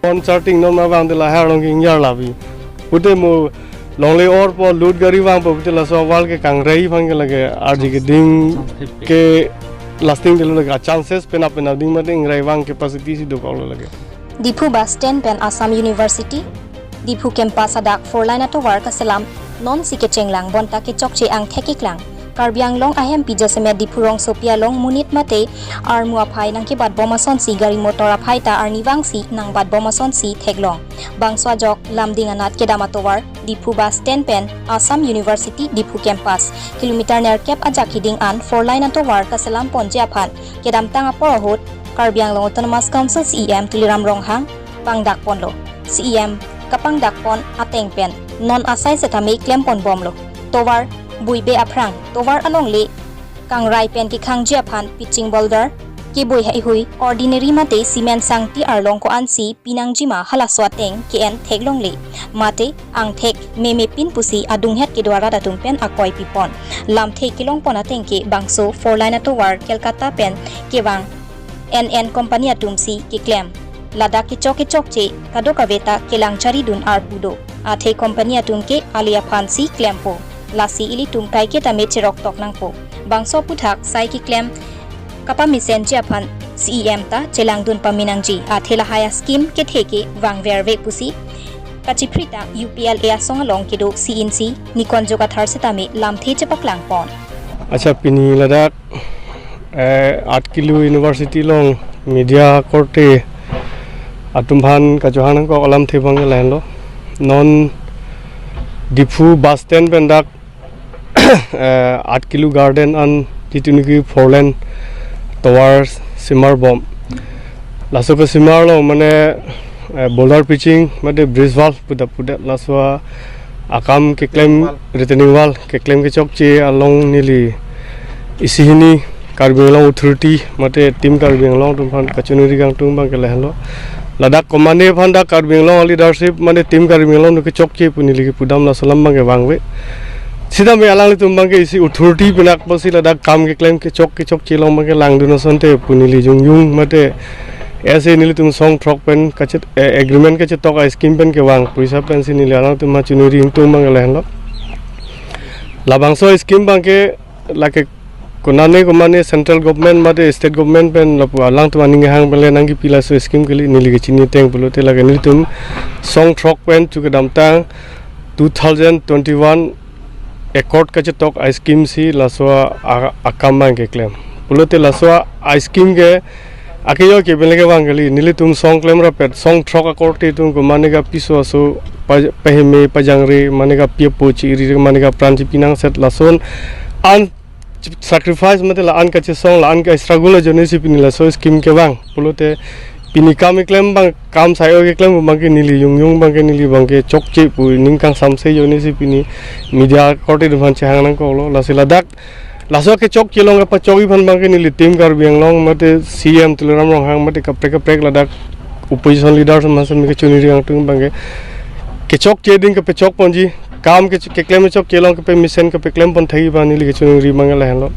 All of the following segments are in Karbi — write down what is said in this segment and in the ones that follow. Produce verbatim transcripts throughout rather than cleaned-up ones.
Pon charting non ma vang de lahai arlong ke ingjir labi. Pute mo longle orpo load gari vangpo pute laso awal ke kangrai aphan ke lake arji keding ke lasting delo lake chances penap penap ding mate ingrai vang capacity si dokoklo lake. Diphu bus stand pen Assam University, Diphu campus adak four lane atovar kaselam nonsi kechenglang bonta kechokche angthek keklang. Karbi Anglong ahempi jasemet Diphu rongsopi along monit mate armu aphai nangkebatbom asonsi gari motor aphai ta arnivangsi nangbatbom asonsi theklong. Bangso ajok Lumding anat kedam atovar Diphu bus stand pen Assam University Diphu campus kilometer nerkep ajak hiding an four lane atovar kaselam ponji aphan kedamtang apor ahut Karbi Anglong Autonomous Council C E M Tuliram Ronghang pangdakponlo. C E M kapangdakpon ateng pen non asai setame klemponbomlo. Tovar buibe aphrang, tovar alongle kangrai pen kekhangji aphan pitching boulder, kebui haihui, ordinary mate cement sangti arlong ko-ansi pinangji ma halaso ateng ke-en theklongle. Mate angthek meme pin pusi adunghet kedo arat atum pen akoi pipon. Lamthe kelongpon ateng ke bangso four lane atovar Kolkata pen kevang N N company atumsi keklem. Ladak kechok kechokche kadokave ta kelang charidun arpu do. Athe company atum ke ale aphansi klempo. Lasi ilitum kaike tame cheroktok nangpo. Bangso aphuthak sai keklem kapamesenji aphan C E M ta chelangdun pame nangji. Athe lahai a-scheme kethe ke vangverve pusi kachiphritang U P L A asong along kedo C E M C Nikon Jogathar setame lamthe chepaklangpon. Acha pini ladak eh, Art Kilo University along media korte atum aphan kachohang nangkok alamthe abang ke lahenlo. Non Diphu bus stand pen dak eh, Art Kilo garden an titun ke four lane tovar simarbom. Laso kesimarlo mane eh, boulder pitching mate bridge wall puda puda laso akam keklem retaining wall keklem kechokche along neli isi hini Karbi Anglong authority mate team Karbi Anglong atum aphan kachiningri kangtung abang ke lahenlo. Ladak komane aphan dak Karbi Anglong leadership mane team Karbi Anglong atum kechokche pu neli kepudam laso alam abang ke vangve. Sitame alanglitum abang ke isi authority pinak pusi ladak kam keklem kechok kechokche along abang ke langdun asonte pu neli jongjong mate ese nelitum song throk pen kachet eh, agreement kachetok a-scheme pen kevang poisa pensi neli alangtum aphan chiningri ingtung abang ke lahenlo. Labangso scheme abang ke lake konane komane central government mate state government pen lapu alangtum aning kehang pen le nangkepi laso scheme kali neli kechini ateng pulote lake nelitum song throk pen chu kedamtang two thousand twenty-one accord kachetok a-scheme si laso a, a, akam abang keklem. Pulote laso a-scheme ke akejo ke pen le kevang kali nelitum song klem rapet song throk akorte atum komane kapiso aso pa, paheme pajangre mane kapi apo chi-iri mane kapran chipi nangset lason an sacrifice mate la-an kachesong la-an ka-struggle ajoine si pini laso scheme kevang. Pulote pini kam keklem abang kam sai-o keklem abang ke neli jongjong abang ke neli abang ke chokche pu ning kangsamse ajoine si pini media korte atum aphan chehang nangkoklo lasi ladak laso kechokche along kepachokji aphan abang ke neli team Karbi Anglong mate C E M Tuliram Ronghang mate kaprek kaprek ladak opposition leaders atum aphan sami kachiningri kangtung abang ke kechokche ding kepachokponji kam ke keklem chokche along kepamesen kepaklempon thekji abang neli kachiningri abang ke lahenlo.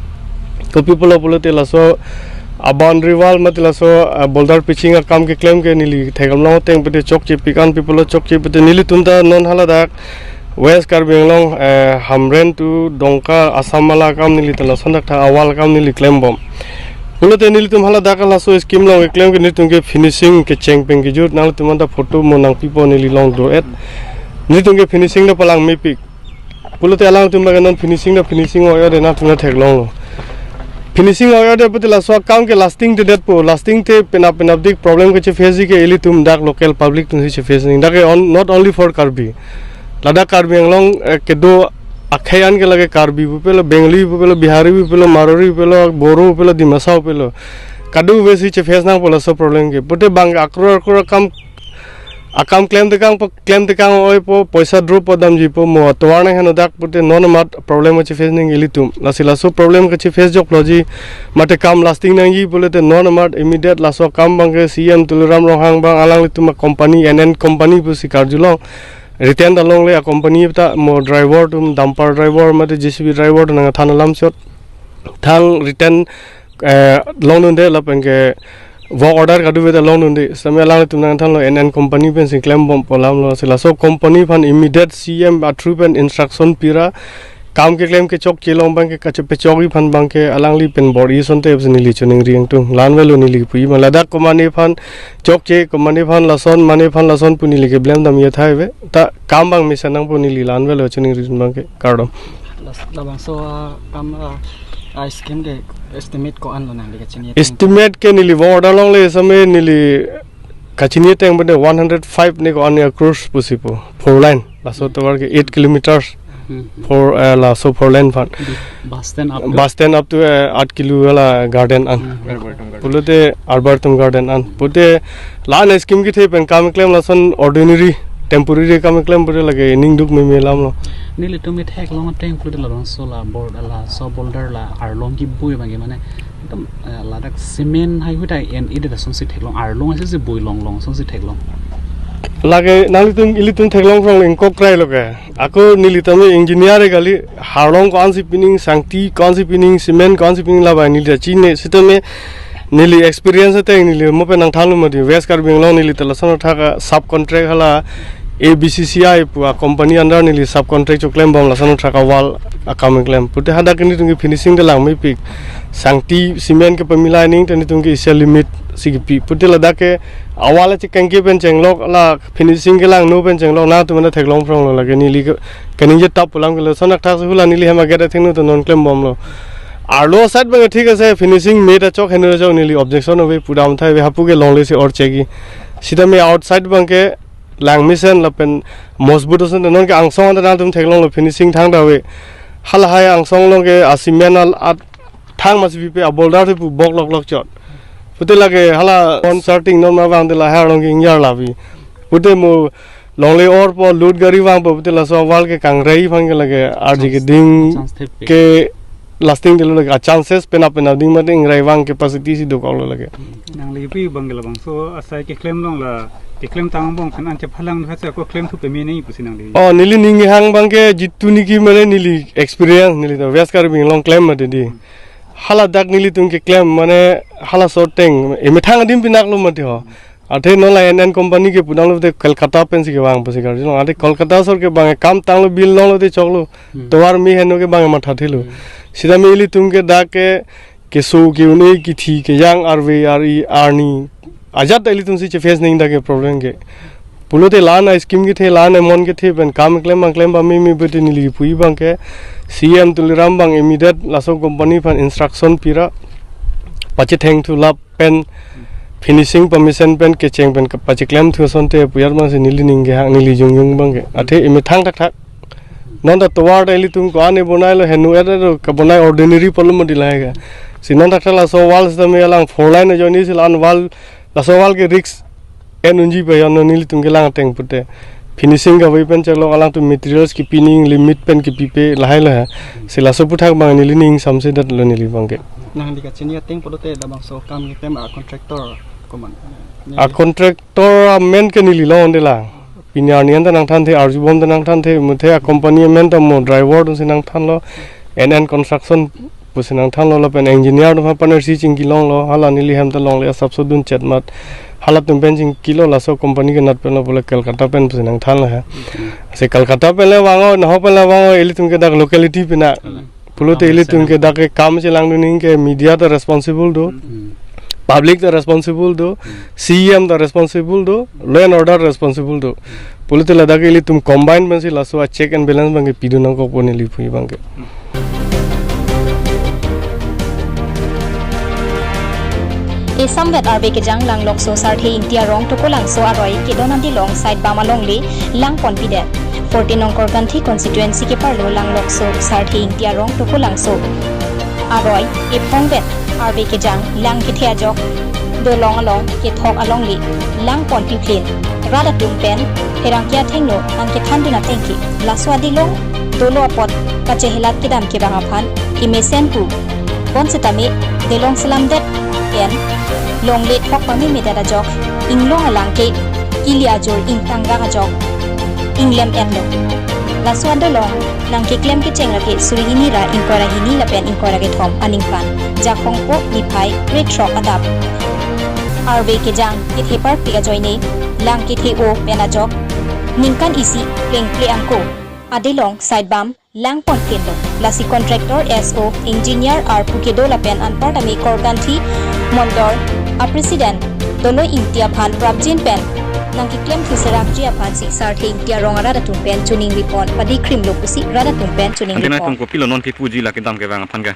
Kopi pulo pulote laso a-boundary wall mate laso a-boulder pitching akam keklem ke neli thekdamlong ateng pute chokche pik an pi pulo chokche pute nelitum ta non haladak West Karbi Anglong eh, Hamren to Dongka Assam mala akam neli ta lason dak tha a-wall akam neli klembom. Pulote nelitum haladak laso scheme along keklem ke nelitum ke finishing kecheng pen kejut nangtum anta photo mo nangpipo neli long do-et. Nelitum ke finishing ta palang mepik. Pulote alangtum abang ke non finishing ta finishing oi-ode nangtum ta theklonglo. Finishing oi-ode pute laso akam ke lasting te detpo, lasting te penap penap dik problem kecheface ke ilitum dak local public atumsi cheface ning. Dak ke on, not only for Karbi. Ladak Karbi Anglong eh, kedo akhei an ke lake Karbi pupelo, Bengali pupelo, Bihari pupelo, Marwari pupelo, Boro pupelo, Dimasa pupelo. Kadokavesi cheface nangpo laso problem ke. Pute abang akror akror akam akam klem tekang po klem tekang oipo poisa drop po damjipo mo tovar nang heno dak pute non amat problem kacheface ning ilitum. Lasi laso problem kacheface jokloji mate kam lasting nangji pulote non amat immediate laso akam abang ke C E M Tuliram Ronghang abang alanglitum a-company N N company pusi karjulong. Written ta longle a-company ta mo driver atum dumper driver mate J C B driver atum nangthan alam chot. Thang written eh, longdunde lapen ke work order kadokave ta longdunde. Sitame alanglitum nangthanlo N N company pensi klembompo alam lo. Si laso company aphan immediate C M a-through pen instruction pira, kam keklem kechokche along abangke kachepechokji aphan abangke alangli pen bor-i asonte pusi neli choningri ingtung. La-an avelo neli puji abang. Ladak komane aphan chokche, komane aphan lason, mane aphan lason pu neli keblem dam ethai ave. Ta kam abang mesen nangpo, neli la-an avelo choningri abangke, kardom. Las-, labangso, ah, kam, ah, ah, scheme ke estimate ko-an lo nangli kachini? Estimate ke neli work order longle sitame neli kachini ateng pute one hundred five ne ko-an ya crores pusi pu. Four lane. Laso tovar ke eight kilometers. Hmm. Four, eh, laso four lane aphan. Bus stand up to, bus stand up to, eh, eight kilo hala garden an. Hmm. Pulote Arboretum garden an. Pute la-an scheme kethe pen kam klem lason ordinary, temporary kam klem pute lake ning duk meme alam lo. Nelitum theklong ateng pute labangso la board laso boulder la arlong kebui abangke mane ekdom, eh, ladak cement hai hutai en ide asonsi theklong, arlong ase si bui longlong asonsi theklong. Lake nanglitum ilitum theklong phrong ingkok krailo ke. Ako neli tame engineer kali, arlong ko-ansi pining, sangti ko-ansi pining, cement ko-ansi pining labang neli ta chine, sitame neli experience ateng neli mo pen nangthanlo mati, West Karbi Anglong neli ta lason athak a-subcontract hala A B C C I pu a-company under neli subcontract choklembom lason athak a-wall akam klem. Pute hadak nelitum ke finishing ta lang mepik. Sangti cement kepamilai ning ta nelitum ke isi alimit si kepi. Pute ladak ke a-wall chekangke pen chenglok la finishing kelangno pen chenglok nangtum ta theklong phronglo lake neli ke kaningje tap pu alam ke lason athak si hula neli hem a-gate athengno ta non klembomlo. Arlo side abang thik ase, finishing me ta chok heno chok neli objection ave, pudam thai ave, hapu ke longle si or cheki. Sitame outside abangke lang mesen lapen mosbut ason ta nonke angsong ta nangtum theklonglo finishing thangta ave. Halahai angsong along ke a-cement al at thang masi pipe, a-boulder si pu bok lok lok chot. Pute lake hala on starting non ma vang de lahai along ke ingyar lavi. Pute mo longle orpo, load gari vangpo pute laso a-wall ke kangrai aphan ke lake arje ke ding chance thepik. Ke lasting delo lake a-chances penap penap ding mate ingrai vang capacity si dokoklo lake. Nangli pi abang ke labangso asai keklem along la keklem tang abang phan an chephalang khat sa ko klemthu peme nangji pusi nangli. Oh, neli ning kehang abangke jitu niki mane neli experience neli ta West Karbi Anglong klem mate di. Hala dak nelitum keklem mane halaso ateng emethang adim pinaklo mati ho. Athe non la N N company ke pudamlo te Kolkata pensi kevang pusi karjulong. Athe Kolkata asor ke bang kam tanglo, bill longlo te choklo. Hmm. Tovar me heno ke bang mathathelo. Hmm. Sitame ilitum ke dak ke keso ke-un-e, kithi kejang, arve ari arni ajat ta ilitum si cheface nangji dak ke problem ke. Pulote la-an a-scheme kethe, la-an amount kethe pen kam klem abang klem pameme pute neli puji abangke C M Tuliram abang immediate laso company aphan instruction pira, pachethengthu lap pen, finishing permission pen, kecheng pen kap-, pacheklemthu asonte pu ajat masi neli ning kehang, neli jongjong abangke. Athe emethang thakthak. Non ta tovar ta ilitum ko-an ebonailo, henu ede to kabonai ordinary problem di lahai ke. Si non thakthak laso wall sitame alang four lane ajoine si la-an wall, laso wall ke risk en unji pu ajoine nelitum kelang ateng pute. Finishing kave pen chelok alangtum materials kepi ning limit pen kepipe lahai lahai. Si laso aphuthak abang neli ning samse detlo neli abangke. Nangli kachini ateng pulote labangso kam keklem a-contractor komat? A-contractor amen ke neli longde la. Pini arni an ta nangthanthe, arjubom ta nangthanthe, muthe a-company amen ta mo driver atum si nangthanlo, N N Construction pusi nangthanlo, lapen engineer atum aphan partnership chingkilonglo, hala neli hem ta longle asapso dun chet mat. Halatum pen chingkilo, laso company kenat penlo pule Kolkata pen pusi nangthanlo ha. Si Kolkata pen le vango, naho pen le vango, ilitum ke dak locality pina. Hmm. Pulote ilitum ke dak ke kam chelangdun ning ke media ta responsible do. Hmm. Public ta responsible do, Hmm. C E M ta responsible do, law and order responsible do. Pulote ladak ilitum combine pensi laso a-check and balance abangke pidun nangkokpo neli puji abangke. Esamvet arve kejang Langlokso Sarthe Ingti arong Tokolangso aroi kedon adilong side bam alongle lang ponpidet. Fourteen Nongkorkanthi constituency keparlo Langlokso Sarthe Ingti arong Tokolangso aroi ephongvet arve kejang lang kethe ajok dolong along kethok alongle lang ponpiphlin. Rat atum pen pherangke athengno nangkethandun ateng ke laso adilong dolo apot kachehelat kedam kevang aphan kemesen pu. Bonsitame delong selamdet pen longle thok pamemedet ajok inglong alang ke kili ajor ingtangrak ajok inglem enlo. Laso adolong nangkeklem kecheng ra ke suri hini ra ingkoi ra hini lapen ingkoi ra kethom aningkan Jakhong po niphai krethrok adap. arve kejang kethe parpik ajoine lang kethe-o pen ajok ningkan isi plengple angko adelong side bam lang pon pinlo. Lasi contractor, S O, engineer arpu kedo lapen anparta me Korkanthi Mondol a president Doloi Ingti aphan prapjin pen nangkeklem thu serapji aphansi Sarthe Ingti arong arat atum pen choningri pon padi krimlo pusi rat atum pen choningri Anke nangtum pon. Kopilo non kepuji la kedam kevang aphan ke?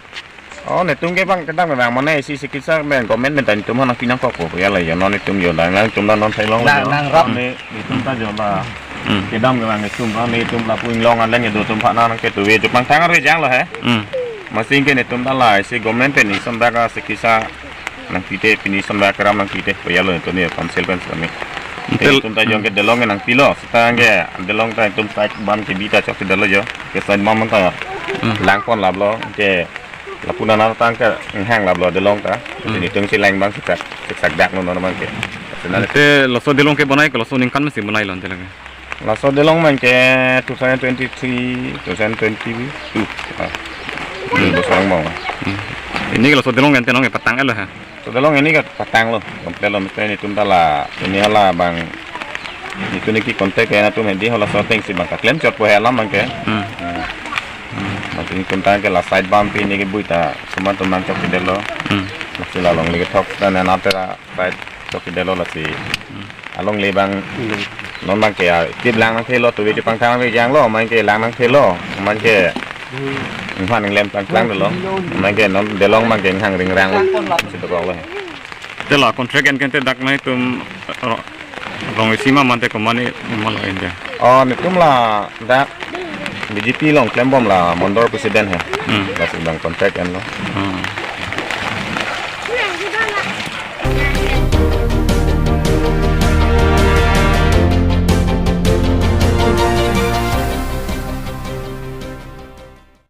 Oh, netum ke bang kedam kevang mane isi sikisa men government men ta netum aphan nangpi nangkok ko ya la yo non netum yo la nangtum la non sai long Nang- yo. Nangrap. Ne netum ta yo la. Hmm. Kedam kevang netum la netum lapu inglong anlen kedo atum aphan nangketuve jupang tangar ve janglo he. Hmm. Masing ke netum ta la isi government pen ison bak sikisa nangpite pini ison bak ram nangpite ko ya lo netum yo council pen sami. Tel- Netum ta jong ke delong nangpilo seta ke delong ta netum side bam kebi ta chok kedalo yo. Ke side bam ta Hmm. lang pon laplo ke lapu nana tang ke hang laplo delong ta. Hmm. Netum si lang bang siksak siksak dak lo non bang ke. Sena Ante laso delong ke bonai ke laso ningkan masi bonai lo ante lagi. Laso delong bang ke two thousand twenty-three, two thousand twenty-two. Ah. Ini bosong mau. Hmm. Ini ke laso delong ante nong ke patang lo ha. So delong ini ke patang lo. Komplek lo mesti netum ta la ini hala bang itu niki kontak ke netum hedi hala shooting si bang keklem chot po he alam bang ke. Hmm. Hmm. Mati netum ta ke la side bam pi niki bui ta suman tum nangchok kedelo. Hmm. Mesti la longle kethok ta na na tera side chok kedelo lasi. Hmm. Alongle bang non bang ke ya tip lang nangthelo tuve chepangthang ve janglo man ke lang nangthelo man ke ninghan ninglem tangtang dolo man ke non delong bang ke hang ringrang lo. Situ kok lo. Te la contract en kente dak nangtum ro- rong isi ma mante komane malo ente. Oh, netum la dak B J P along klembom la Mondol president he. Hmm. Lasi bang contract enlo. Hmm.